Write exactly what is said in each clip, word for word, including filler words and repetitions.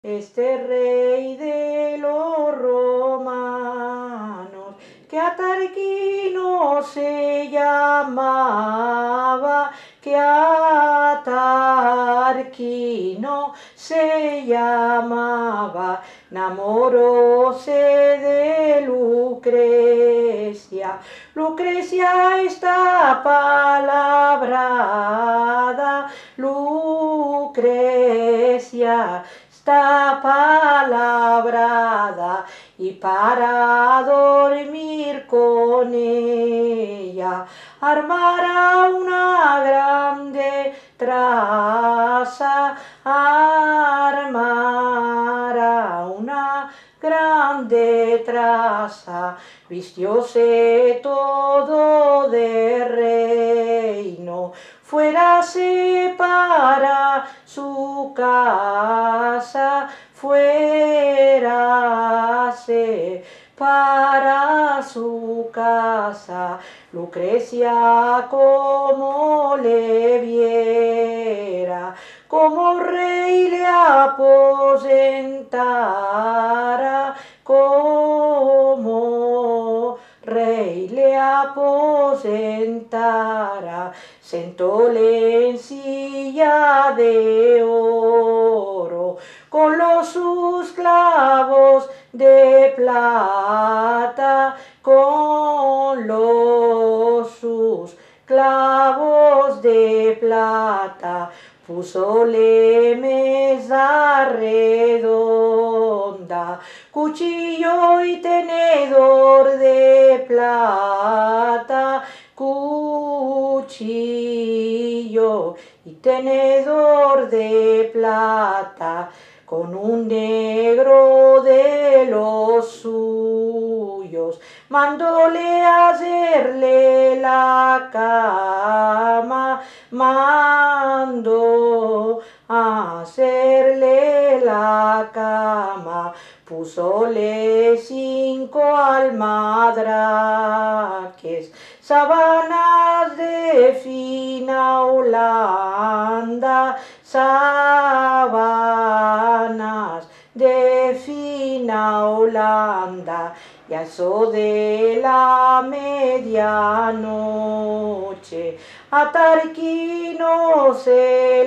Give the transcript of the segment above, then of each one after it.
Este rey de los romanos, ke Atarkino se yamava, ke Atarkino se yamava, namorose de Lucresia. Lucresia esta palabrada, Lucresia esta palabrada, i para dormir kon eya armara una grande traza, armara una grande traza, vistiose todo de reino, fuerase para su kaza, fuerase para su kaza. Lucresia komo le viera, komo rey le aposentara, komo rey le aposentara, sentole en siya de oro, kon los sus klavos de plata, kon los sus klavos de plata, pusole meza redonda, kuchiyo i tenedor de plata, kuchiyo i tenedor de plata, kon un negro de los suyos, mandole azerle la kama, mando azerle la kama, pusole sinko almadrakes, sabanas de fina Olanda, sabanas de fina Olanda, i a eso de la medianoche, Atarkino se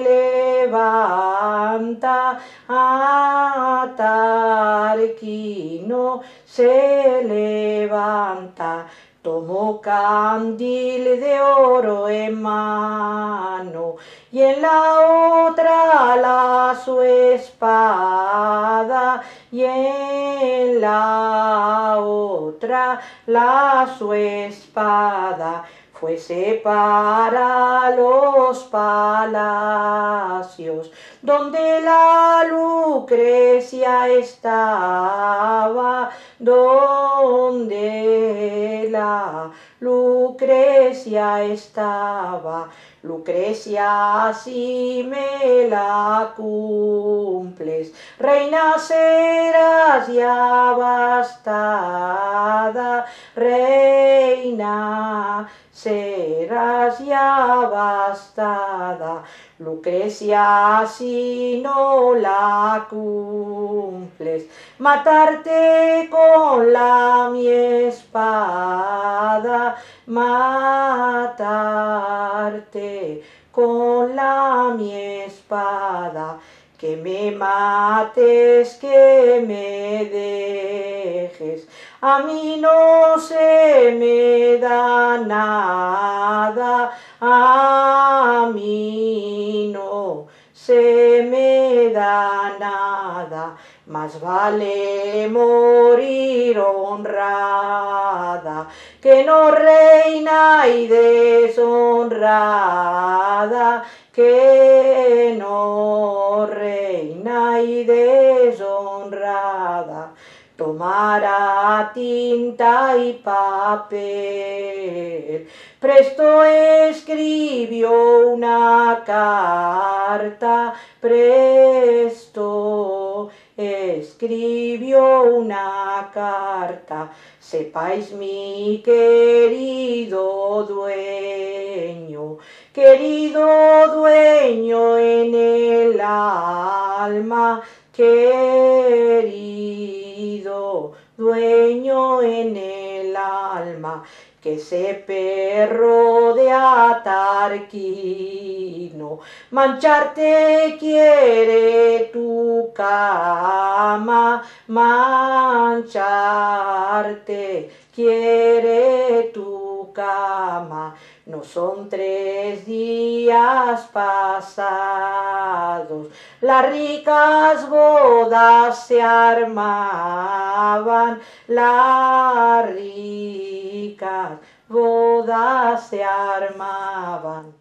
levanta, Atarkino se levanta, tomo kandil de oro en mano, i en la otra la su espada, i en la otra la su espada, fuese para los palasios, donde la Lucresia estava, donde la Lucresia estava. Lucresia, si me la kumples, reina seras ya bastada, reina seras ya bastada. Lucresia, si no la kumples, matarte kon la mi espada, matarte kon la mi espada. Ke me mates, ke me dejes, a mi no se me da nada, a mi no se me da nada. Mas vale morir onrada ke no reinar dezonrada, ke no reinar dezonrada. Tomara tinta i papel, presto eskribio una karta, presto eskribio una karta. Sepais, mi kerido duenyo, kerido duenyo, en el alma kerido, duenyo en el alma, ke ese perro de atarkino mancharte kiere tu kama, mancharte kiere tu kama. No son tres dias pasados, las rikas bodas se armavan, las rikas bodas se armavan.